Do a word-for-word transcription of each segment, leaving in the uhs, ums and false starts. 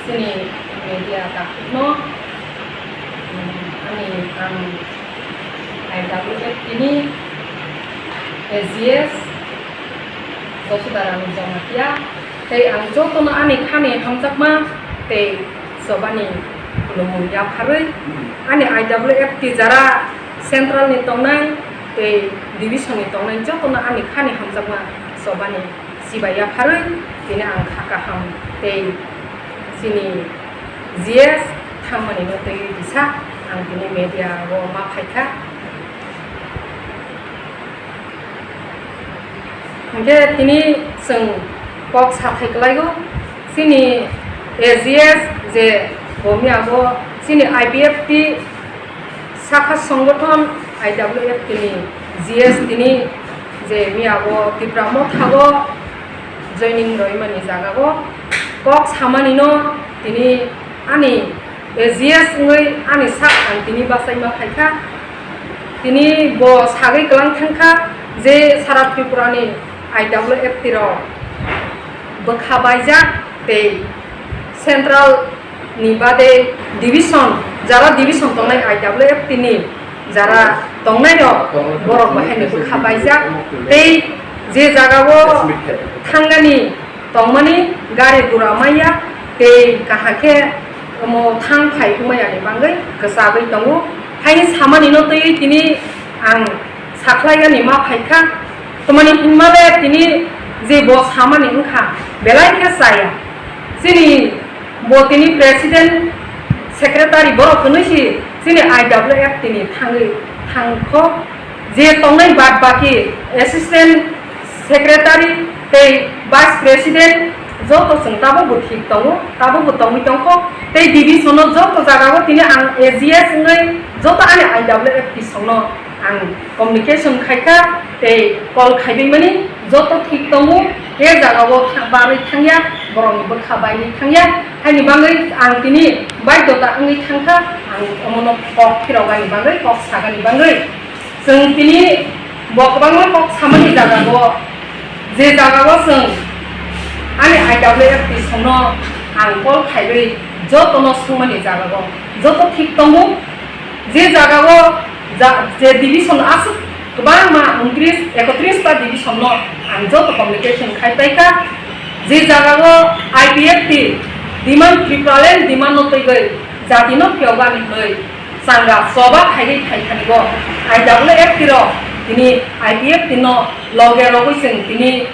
Chini media takhukno, um, ani ang I W F T ni A G S Josuda Rani Jamatia, tei ang jotono ani khani hamjakma tei chobani khulumung yapharwi, ani I W F T jara central ni tongnai tei division ni tongnai jotono ani khani hamjakma chobani chibai yapharwi tini ang kha kaham tei chini G S thangmani no twi kisa ang tini media o ma phaikha. Hingke tini chwng kok sathai kwlaigo chini A G S je bo miya bo chini I P F T sakha songgothon I W F T ni G S tini je miya bo Tipra Motha o joining roimani jaga o kok samani no tini ani A G S wngwi ani sak ang tini bachaima phaikha. Tini bo sagwi kwlang thangkha je sara Tripura ni I W F T rok bwkha baijak tei central ni bade division, jara division tongnai I W F T ni jara tongnai rok borok bahai ni bwkha baijak tei je jaga o thangani tongmani gari gura maya tei kaham khe omo thang phai wngmaya ni bagwi kwchagwi tongo. Haini samani no twi tini ang sakhlai gani ma phaikha. Tamani hinma le tini je bo samani wngkha belai khe chaya. Chini bo tini president secretary borok hwnwi si chini I W F T ni thangwi thangkho. Je tongnai bad baki assistant secretary tei vice president joto chwng tabukbo thik tongo, tabukbo tongwi tongkho. Tei division o joto jagao tini ang A G S wngwi joto ani I W F T songno ang communication khaikha tei call khaibaimani joto thik tongo, ke jagao tha-, barwi thangya, borokni bwkha bairwi thangya, haini bagwi ang tini baidota wngwi thangkha, ang omono kok phiroknani bagwi, kok sagani bagwi. Chwng tini bo kwbangma kok samani jagao, je jagao chwng ani I W F T songno ang call khaiwi jotono swngmani jagao joto thik tongo. Je jagao ja-, je division aswk kwbangma ungtris, ekotris ta division no ang joto communication khai paikha. Je jagao I P F T demand, Tripuraland demand no twiwi jati no phiyokgani hwnwi changa choba khaiwi phai thani bo I W F T rok tini I P F T no loge rogwi chwng tini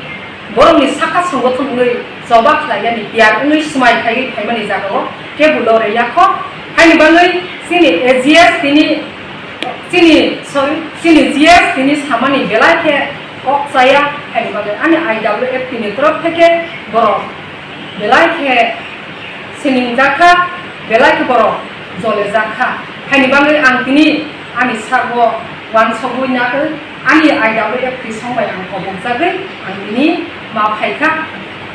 borokni sakha songothon wngwi choba khlainani tiyar wngwi swmai khaiwi phaimani jagao kebo lore yakho. Haini bagwi chini A G S tini, chini, sorry, chini G S tini samani belai khe kok chaya, haini bagwi ani I W F T ni torof theke borok belai khe siningjakha, belai khe borok jolejakha. Haini bagwi ang tini ani sago wansogwi nagwi ani I W F T song bai ang kobokjagwi ang tini ma phaikha.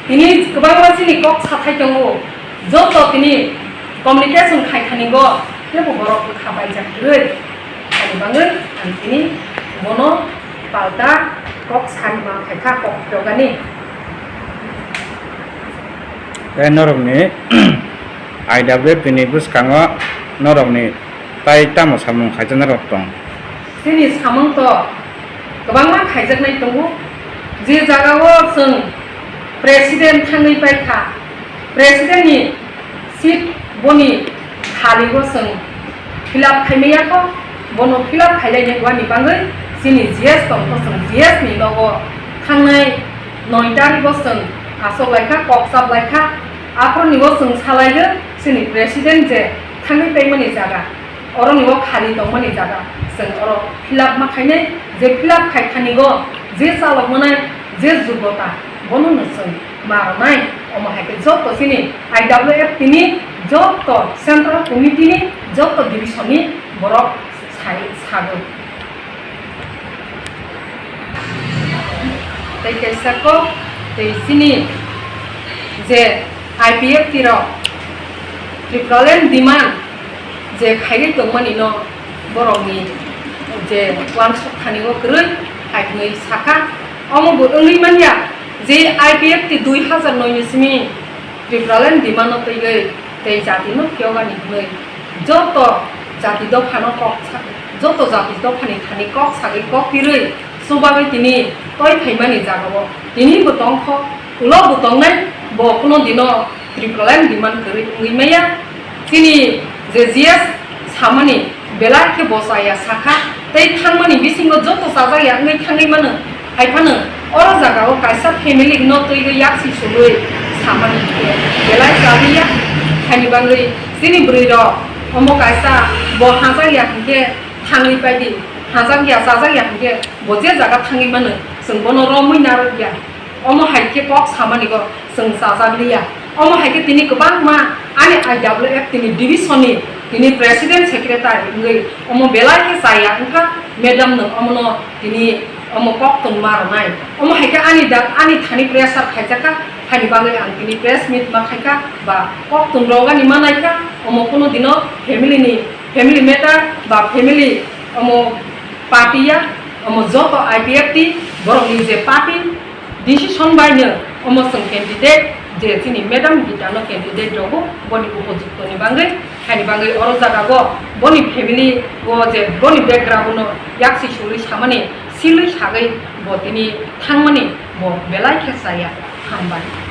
Tini kwbangma chini kok sathai tongo, joto tini communication khai thani go, tebo borok bwkha baijak kwrwi. Ani bagwi ang tini bono palta kok sani ma phaikha, kok phirogani. Tei norokni I W F T ni bwskango norokni tai tamo samung khaijak norok tong? Chini samung to kwbangma khaijaknai tongo, je jagao chwng president thangwi paikha, president ni seat boni khali bo chwng fill up khaimaya kho, bono fill up khailai ni wani bagwi chini G S tongkho, chwng G S ni nogo thangnai noi tarikgo chwng achok laikha, kok chap laikha, aphuru ni bo chwng salaiyo chini president je thangwi paimani jaga, oroni bo khali tongmani jaga, chwng oro fill up ma khainai, je fill up khai thani go je chalok manai je jugota bono no chwng ma rwnai, omo hai khe joto chini I W F T ni joto central committee ni joto division ni borok sai sago. Tei kaisa kok tei chini je I P F T rok Tipraland demand je khairwi tongmani no borokni je uansuk thani o kwrwi hai hwnwi sakha. Omo bo wngwi manya je I P F T dui hazar noi ni simi Tipraland demand no twiwi tei jati no phiyogani hwnwi joto jati dophano kok sa-, joto jati dophani thani kok sagwi kok pirwi chubagwi tini toi phaimani jagao tini bo tongkho, ulo bo tongnai, bo kuno dino Tipraland demand kwrwi wngwi maya. Chini je G S samani belai khe bo chaya sakha, tei thangmani bisingo joto chajakya wngwi thangwi mano. Hai phano oro jagao kaisa family no twiwi yaksi sugwi samani khe belai chajakya. Haini bagwi chini bwrwi rok omo kaisa bo hajakya hinkhe thangwi paidi, hajakya chajakya hinkhe bo je jaga thangwi mano chwng bono romwi narwkya. Omo hai khe kok samani bo chwng chajak liya. Omo hai khe tini kwbangma ani I W F tini division ni tini president secretary wngwi omo belai khe chaya wngkha madam no omono tini omo kok tongma rwnai. Omo hai khe ani da, ani thani pressure khaijak kha, haini bagwi ang tini press meet ma khaikha ba kok tong rogani ma naikha, omo kuno dino family ni, family matter ba family omo party ya, omo joto I P F T borok ni je party decision bai no omo chwng candidate je chini madam Gita no candidate rogo boni upojukto ni bagwi, haini bagwi oro jaga go boni family o je boni background no yaksi sului samani silwi sagwi bo tini thangmani bo belai khe chaya. Hambai.